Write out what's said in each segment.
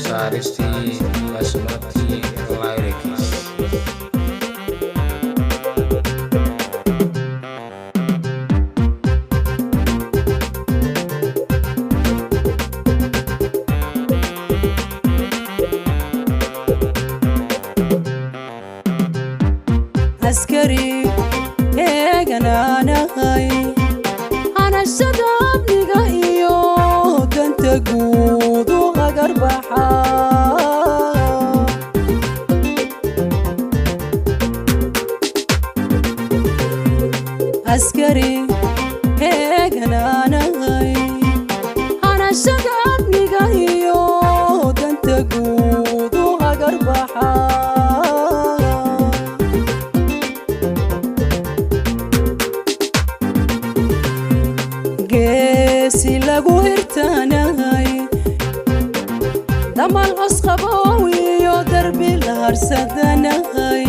Saaristii Basmati Lyrics. Askari eeganaanahay, hanashada amniga iyo danta guud u hagarbaxa. Askari eeganaanahay, hanashada amniga iyo danta guud u hagarbaxa. Geesi lagu hirtaanahay, damal cosqabow iyo darbi la harsadanahay.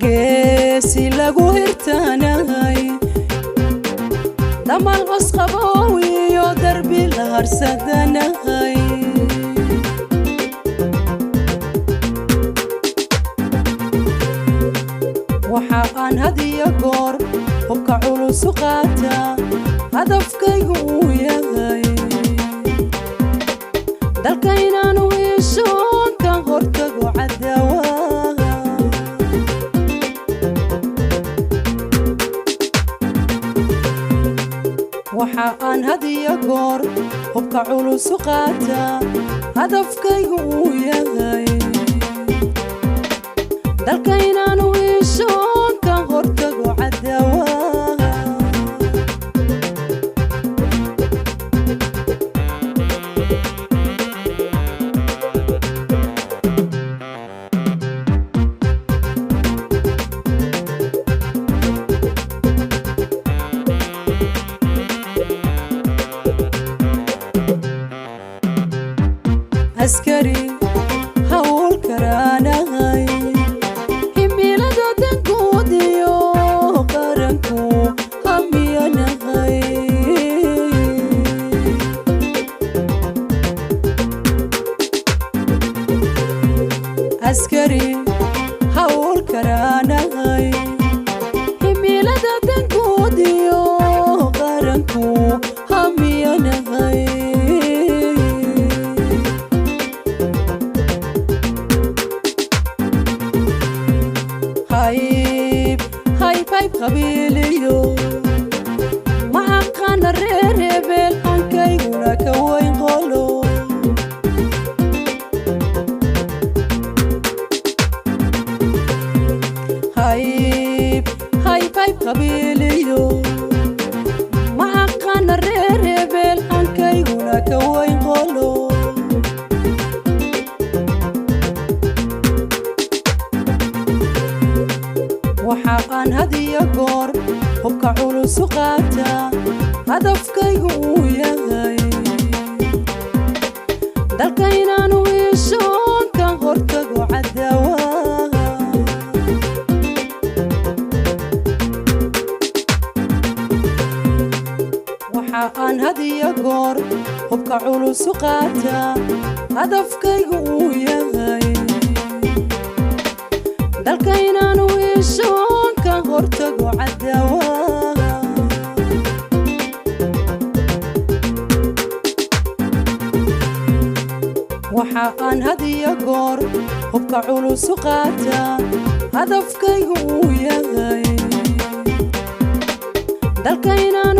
Geesi lagu hirtaanahay, damal cosqabow iyo darbi la harsadanahay. Waxa aan had iyo goor hubka culus u qaataa, hadafkaygu uu yahay dalka inaanu heshoon ka hortago cadaawaha. Waxa aan had iyo goor hubka culus u qaataa, hadafkaygu uu yahay dalka inaanu heshoon ka hortago cadaawaha. Askari hawl karaanahay, himilada danguud iyo qaranku hamiyanahay. Askari hawl karaanahay, himilada danguud iyo qaranku hamiyanahay. Hayb hayb hayb qabiiliyo ma aqaana reer hebel, hankayguna ka weyn qolo. Hayb hayb hayb qabiiliyo ma aqaana reer hebel, hankayguna ka weyn qolo. Waxa aan had iyo goor hubka culus u qaataa, hadafkaygu uu yahay dalka inaanu heshoon ka hortago cadaawaha. Waxa aan had iyo goor hubka culus u qaataa, hadafkaygu uu yahay dalka inaanu heshoon ka hortago cadaawaha. Waxa aan had iyo goor hubka culus u qaataa, hadafkaygu uu yahay dalka inaanu